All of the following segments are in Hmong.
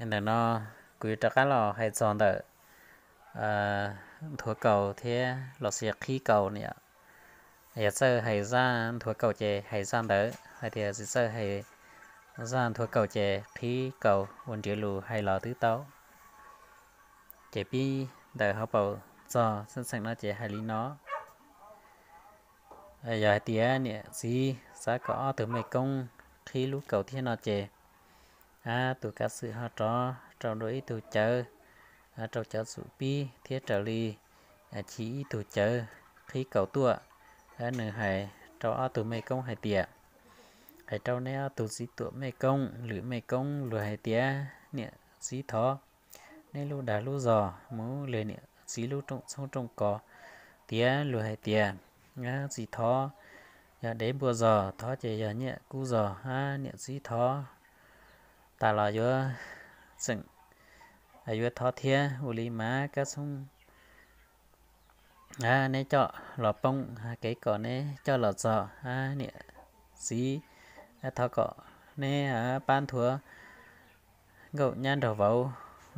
Ntawm no kuv yuav rov qab los hais txog ntawm nthuav kaus thiab los sis qhib kaus no. Yog txawj hais zaj nthuav kaus ces hais zaj ntawd, hais tias tsis txawj hais zaj nthuav kaus ces qhib kaus ua nriav lus hais los twb tau. Ces pib ntawm hauv paus txog xeeb txheem no ces hais li no: Yog hais tias niam txiv xav kom ob tug mej koob qhib lub kaus thiab no ces, a, tus kav xwm ho rov rau dua ib tug cawv, a, rau cov txum pib thiab raws li, a, chim ib tug cawv qhib kaus tuaj. A, nws hais rau ob tug mej koob hais tias, hais rau neb ob tug txiv tuam mej koob lwm mej koob luag hais tias, niam txiv thov neb lub dag lub zog mus li niam txiv lub rooj txhoob rooj kos, tias luag hais tias, a, txiv thov yog dev npua zog, thov ces yog nyiaj kub zog, a, niam txiv thov tas los yuav tseem, a, yuav thov thiab. Ua li mas kab txhoob, a, neb coj los poob, a, kev kom neb coj los txog, a, niam txiv, a, thov kom neb, a, pab nthuav nkauj nyab nraug vauv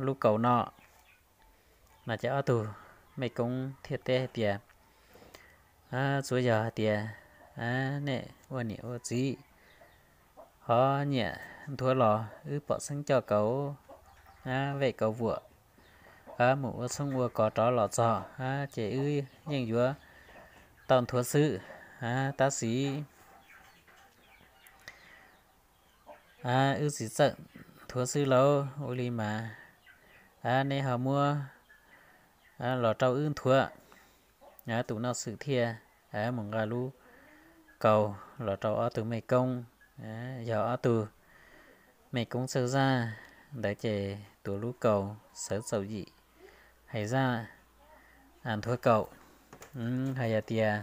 lub kaus no. No ces ob tug mej koob thiaj teb hais tias, a, tsuav yog hais tias, a, nej ua niam ua txiv ho nyiam nthuav los wb pom xeeb coj kaus, a, vej kaus vuam, a, mus ua txhoob ua kos rov los txog, a, ces wb yeej yuav tau nthuav xwb, a, tab sis, a, wb tsis txawj nthuav xwb lauj. Ua li mas, a, neb ho muab, a, los rau wb nthuav. A, tus noj xwm thiaj, a, mus nqa lub kaus los rau ob tug mej koob. A, yog ob tug mej koob txawj zaj ntawd ces tuav lub kaus sawv txaus yim hais zaj, a, nthuav kaus. Hais yog tias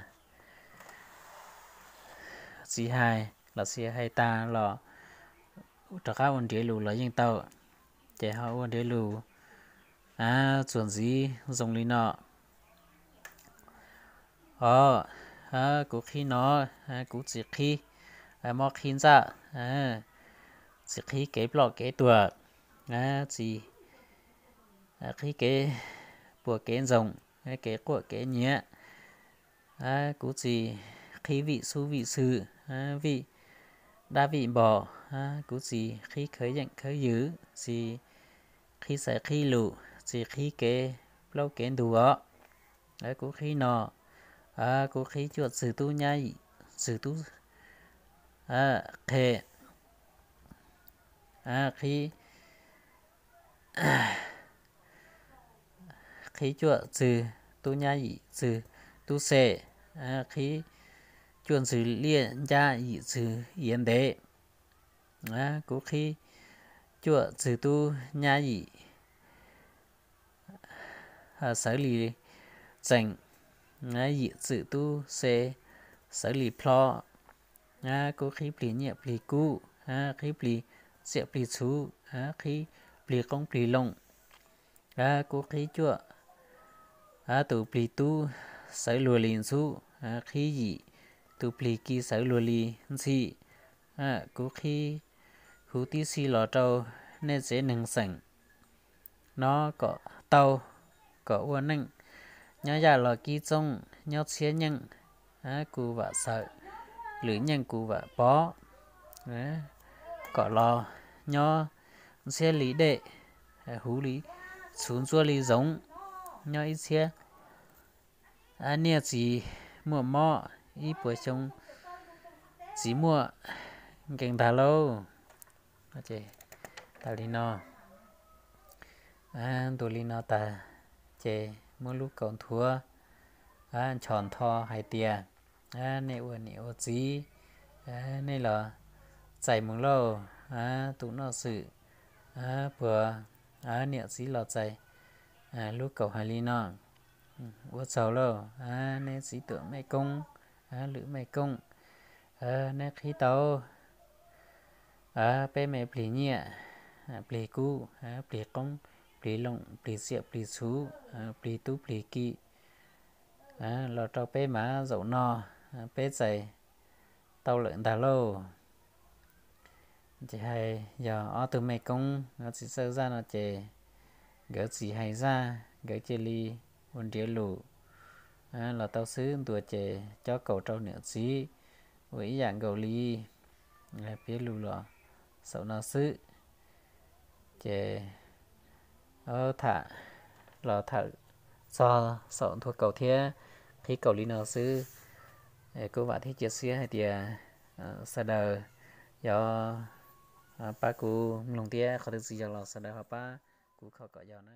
tsis hais los sis hais tas los rov qab ua nriav lus los yeej tau. Ces ho ua nriav lus, a, txuas ntxiv zoo li no: O, a, kuv qhib no, a, kuv tsis qhib, a, mob qhib ntxaj, a, tsis qhib kev ploj kev tuag, a, tsis, a, qhib kev puas kev ntxoog, a, kev quaj kev nyiav. A, kuv tsis qhib vij xub vij xwm, a, vij dab vij npog, a, kuv tsis qhib khawv yeej khawv ywm, tsis qhib xaiv qhib lus, tsis qhib kev plaub kev ntug os. A, kuv qhib no, a, kuv qhib cuaj txwg tub nyab yim txwg tub, a, qhe, a, qhib, qhib cuaj txwg tub nyab yim txwg tub xe, a, qhib cuaj txwg liaj ncab yim txwg iav ntev. A, kuv qhib cuaj txwg tub nyab yim, a, xawv li txees, a, yim txwg tub xe xawv li plho. A, kuv qhib plig nyiaj plig kub, a, qhib plig txiaj plig txhu, a, qhib plig qoob plig loo. A, kuv qhib cuaj, a, tus plig tub xawv luag li ntxhub, a, qhib yim tus plig ki xawv luag li ntxhi. A, kuv qhib huv tib si los rau nej tsev neeg xeem no kom tau, kom ua neej nyob yaj los kib txooj, nyob txhiab nyeej, a, kuv vam xawm, lwm nyeej kuv vam pov, a, kom los nyob ntxhiab li dej, huv li txhuv ntxuab li zoov, nyob ib txhiab, a, niaj tsis muaj mob, ib puas xyoo tsis muaj nkees ntag lauj. Tas li no, a, ntuas li no tas, ces muab lub kaus nthuav, a, nchos ntho hais tias, a, nej ua niam ua txiv, a, nej los txais mus lauj, a, tus noj xwm, a, puag, a, niam txiv los txais, a, lub kaus hais li no: Ua tsaug lauj, a, neb txiv tuam mej koob, a, lwm mej koob, a, neb qhib tau, a, peb me plig nyiaj, a, plig kub, a, plig qoob, plig loo, plig txiaj plig txhu, a, plig tub plig ki, a, los rau peb mas zaum no, a, peb txais tau lawm ntag lauj. Ces hais yog ob tug mej koob, ob txiv txawj zaj no ces nkawd tsis hais zaj, nkawd cia li ua nrhiav lus los tau xwb. Ntuas ces cob kaus rau niam txiv ua ib yam nkaus li piav lus los saum no xwb. Ces tham los tham txog saum nthuav kaus thiab qhib kaus li no xwb. Kuv vam thiab cia siab hais tias sawv daws yuav pab kuv mloog thiab qhov twg tsis yog los sawv daws ho pab kuv kho kom yog na.